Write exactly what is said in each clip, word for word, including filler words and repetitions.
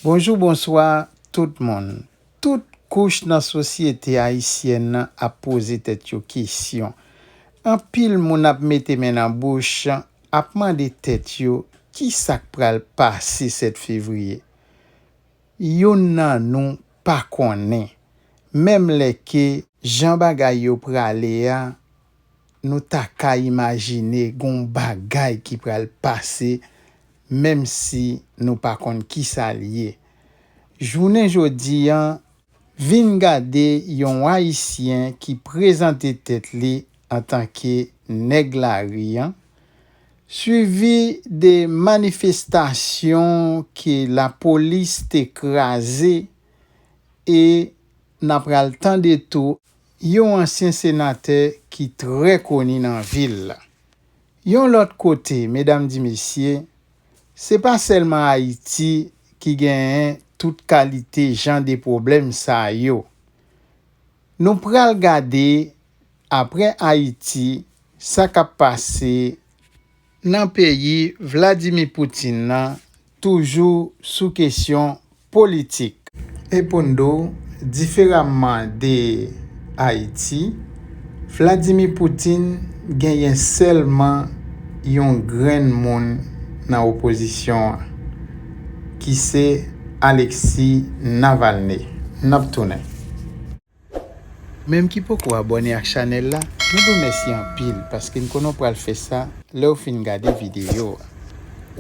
Bonjou, bonswa tout moun. Tout kouch nan sosyete ayisyèn nan ap poze tèt yo kesyon. Anpil moun ap mete men nan bouch, ap mande tèt yo ki sa k pral pase sèt fevriye. Youn nan nou pa konnen. Menm lè ke jan bagay yo prale a, nou ta ka imajine gon bagay ki pral pase, menm si nou pa konn kisa l ye. Jounen jodi a, vin gade yon Ayisyen ki prezante tèt li antanke nèg lari a, swivi de manifestasyon ke lapolis te kraze, e n a pral tande tou yon ansyen senatè ki trè koni nan vil la. Yon lòt kote, medam di mesye, se pa sèlman Ayiti ki genyen tout kalite jan de pwoblèm sa yo. Nou pral gade, apre Ayiti, sa k ap pase nan peyi Vladimir Putin nan, toujou sou kesyon politik. Epondo, diferaman de Ayiti, Vladimir Putin genyen sèlman yon grenn moun nan opozisyon an, ki se Alexei Navalny. N ap tounen. Menm ki poko abòne ak chanèl la, nou di w mèsi anpil paske n konnen w pral fè sa lè w fin gade videyo a.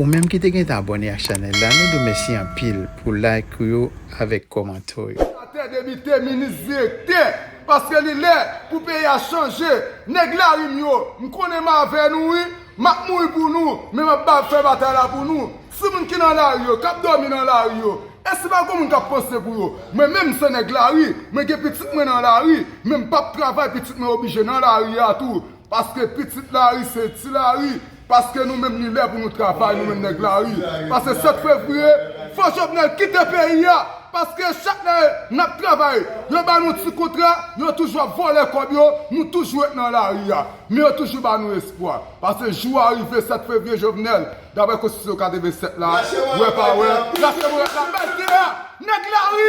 Ou menm ki te gentan abòne ak chanèl la, nou di w mèsi anpil pou like ou yo avèk kòmantè w yo. Senatè, depite, minis, direktè, paske li lè pou peyi a chanje. Nèg lari m yo, m konnen m avè nou wi, m ap mouri pou nou, men m ap ba-, fè batay la pou nou. Timoun ki nan lari yo, k ap dòmi nan lari yo, e si pa gon moun k ap panse pou yo? Mwen menm m se nèg lari, mwen gen pitit mwen nan lari, men m p ap travay, pitit mwen oblije nan lari a tou. Paske pitit lari se ti lari, paske nou menm li lè pou nou travay, nou menm nèg lari. Paske sèt fevriye, fò Jovenel kite peyi a, paske chak lè n ap travay, yo ba nou ti kontra, yo toujou ap vòlè kòb yo, nou toujou ret nan lari a. Men yo toujou ba nou espwa. Paske jou a rive sèt fevriye, Jovenel, daprè konstitisyon katrevennsèt la, wè pa wè, lache mouret la, bay tè a, nèg lari!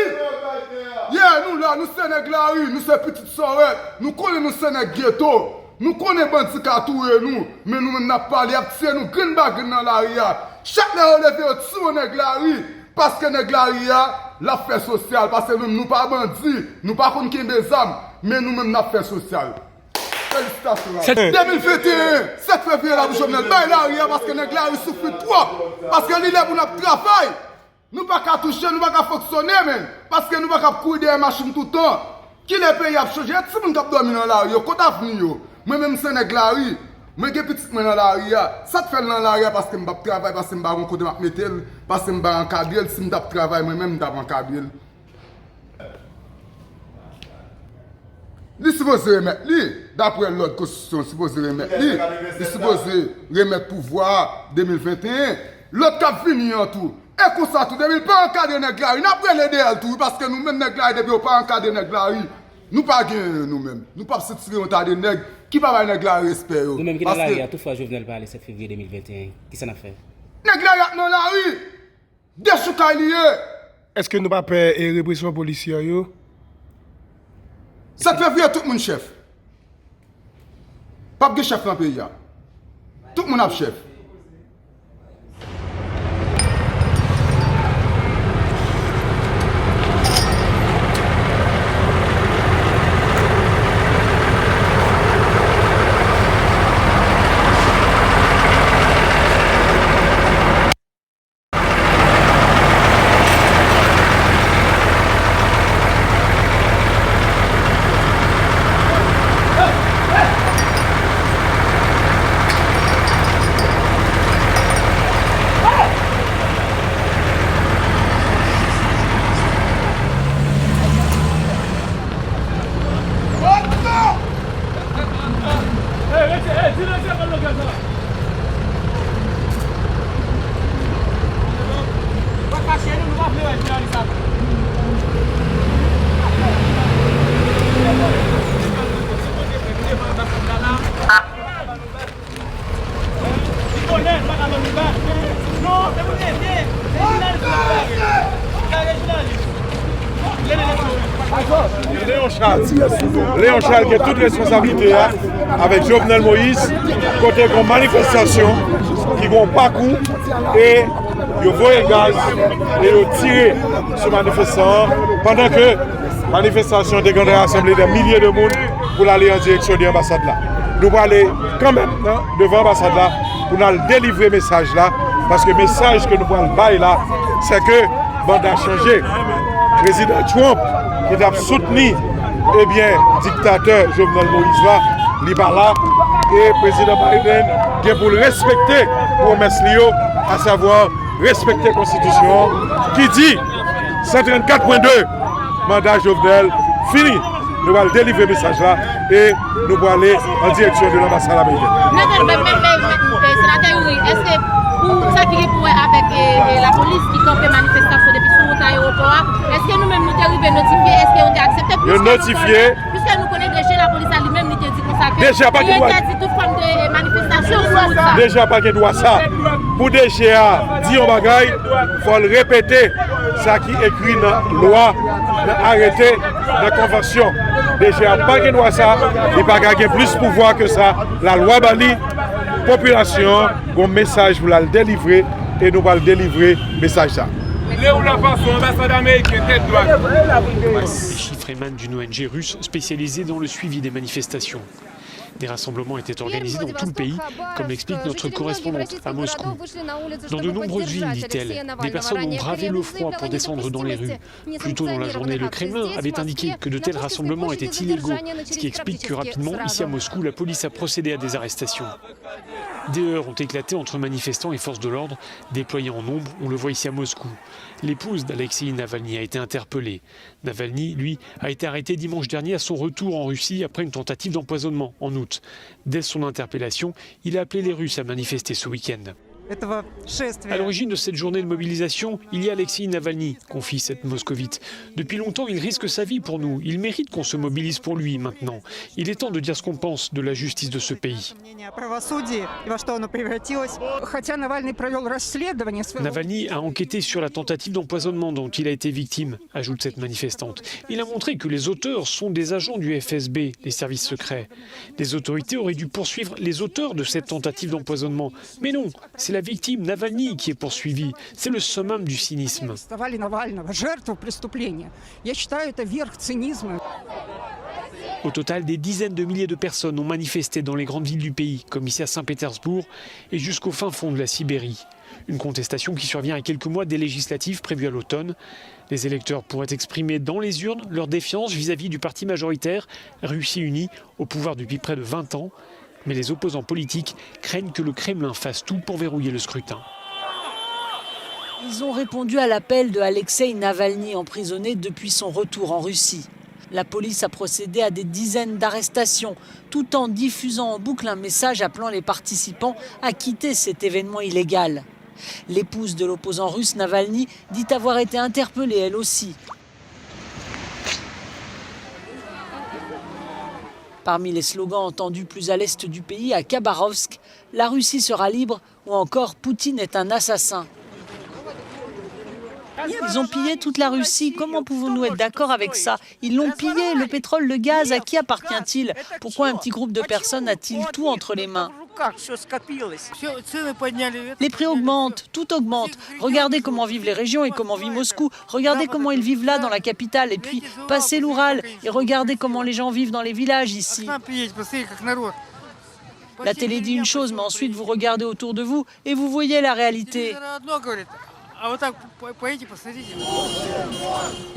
Yeah, nou la, nou se nèg lari, nou se pitit sòrèt, nou konnen nou se nèg geto, nou konnen bandi ka touye nou, men nou menm n ap pale, y ap tiye nou grenn pa grenn nan lari a. Chak lè yo leve, yo tiye yon nèg lari, paske nèg lari a, l ap fè sosyal, paske nou menm nou pa bandi, nou pa konn kenbe zam, men nou menm n ap fè sosyal. Felisitasyon. Sèt- de mil venteyen, sèt fevriye la pou Jovenel. Bay lari a paske nèg lari soufri twòp. Paske li lè pou n ap travay. Nou pa ka touche, nou pa ka fonksyone, men. Paske nou pa ka ap kouri dèyè machin toutan. Kilè peyi ap chanje? E timoun k ap dòmi nan lari yo, kot avni yo? Mwen menm se nèg lari. Mwen gen pitit mwen nan lari a. Sa k fè l nan lari a? Paske m p ap travay, paske m pa gon kote m ap mete l, paske m pa ankadre l. Si m t ap travay, mwen menm m t ap ankadre l. Li sipoze remèt li, daprè lòd konstitisyon, sipoze remèt li. Li sipoze remèt pouvwa a de mil venteyen. Lòt k ap vini an tou. E konsa tou, depi l pa ankadre nèg lari, n ap rele dèyè l tou wi, paske nou menm nèg lari, depi yo pa ankadre nèg lari, nou pa gen anyen nou menm. Nou p ap sitire yon ta de nèg ki pa bay nèg lari respè yo. Nou menm ki nan lari a, tout fwa Jovenel pale sèt fevriye de mil venteyen, kisa n ap fè? Nèg lari ap nan lari! Dechoukay li ye! Èske nou pa pè e represyon polisyè yo? Sèt fevriye, tout moun chèf. P ap gen chèf nan peyi a. Tout moun ap chèf. Léon Charles. Léon Charles gen tout responsablite a avèk Jovenel Moïse, kote gen manifestasyon ki gen pakou e yo voye gaz e yo tire sou manifestan an, pandan ke manifestasyon te gen rasanble de milye de moun pou l ale an direksyon de anbasad la. Nou prale kanmenm nan, devan anbasad la pou n al delivre mesaj la, paske mesaj ke nou pral bay la, se ke banda chanje. Prezidan Trump, ki t ap soutni, ebyen, diktatè Jovenel Moïse la, li pa la. E Prezidan Biden gen pou l respekte pwomès li yo, asavwa respekte konstitisyon an, ki di, san trannkat pwen de, manda Jovenel fini. Nou pral delivre mesaj la e nou prale an direksyon de lanbasad amerikèn. Senatè Youri, èske pou sa ki gen pou wè avèk, e, e, lapolis ki kanpe manifestasyon depi sou wout ayewopò a, èske nou menm nou te rive notifye, èske yo te aksepte? Yo notifye. Piske nou konnen D G lapolis la li menm li te di konsa ke li entèdi tout fòm de, e, manifestasyon sou wout sa. D G a pa gen dwa sa. Pou D G a di yon bagay, fò l repete sa ki ekri nan lwa, nan arete, nan konvansyon. D G a pa gen dwa sa, li pa ka gen plis pouvwa ke sa. Lalwa ba li, popilasyon an gen yon mesaj pou l al delivre e nou pral delivre mesaj sa. Lè ou la fason anbasad ameriken tèt dwat. Chief Freeman d'une O N G russe spécialisée dans le suivi des manifestations. Des rassemblements étaient organisés dans tout le pays, comme l'explique notre correspondante à Moscou. Dans de nombreuses villes, dit-elle, des personnes ont bravé le froid pour descendre dans les rues. Plus tôt dans la journée, le Kremlin avait indiqué que de tels rassemblements étaient illégaux, ce qui explique que rapidement, ici à Moscou, la police a procédé à des arrestations. Des heurts ont éclaté entre manifestants et forces de l'ordre, déployés en nombre, on le voit ici à Moscou. L'épouse d'Alexei Navalny a été interpellée. Navalny, lui, a été arrêté dimanche dernier à son retour en Russie après une tentative d'empoisonnement en août. Dès son interpellation, il a appelé les Russes à manifester ce week-end. À l'origine de cette journée de mobilisation, il y a Alexei Navalny, confie cette moscovite. Depuis longtemps, il risque sa vie pour nous. Il mérite qu'on se mobilise pour lui maintenant. Il est temps de dire ce qu'on pense de la justice de ce pays. Navalny a enquêté sur la tentative d'empoisonnement dont il a été victime, ajoute cette manifestante. Il a montré que les auteurs sont des agents du F S B, les services secrets. Les autorités auraient dû poursuivre les auteurs de cette tentative d'empoisonnement. Mais non, c'est la victime, Navalny, qui est poursuivie. C'est le summum du cynisme. Au total, des dizaines de milliers de personnes ont manifesté dans les grandes villes du pays, comme ici à Saint-Pétersbourg, et jusqu'au fin fond de la Sibérie. Une contestation qui survient à quelques mois des législatives prévues à l'automne. Les électeurs pourraient exprimer dans les urnes leur défiance vis-à-vis du parti majoritaire, Russie Unie, au pouvoir depuis près de vingt ans. Mais les opposants politiques craignent que le Kremlin fasse tout pour verrouiller le scrutin. Ils ont répondu à l'appel de Alexei Navalny, emprisonné depuis son retour en Russie. La police a procédé à des dizaines d'arrestations, tout en diffusant en boucle un message appelant les participants à quitter cet événement illégal. L'épouse de l'opposant russe Navalny dit avoir été interpellée elle aussi. Parmi les slogans entendus plus à l'est du pays, à Khabarovsk, la Russie sera libre ou encore Poutine est un assassin. Ils ont pillé toute la Russie. Comment pouvons-nous être d'accord avec ça? Ils l'ont pillé. Le pétrole, le gaz, à qui appartient-il? Pourquoi un petit groupe de personnes a-t-il tout entre les mains? Les prix augmentent, tout augmente. Regardez comment vivent les régions et comment vit Moscou. Regardez comment ils vivent là dans la capitale. Et puis, passez l'Oural et regardez comment les gens vivent dans les villages ici. La télé dit une chose, mais ensuite vous regardez autour de vous et vous voyez la réalité.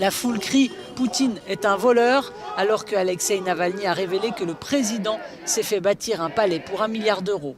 La foule crie, Poutine est un voleur, alors que Alexei Navalny a révélé que le président s'est fait bâtir un palais pour un milliard d'euros.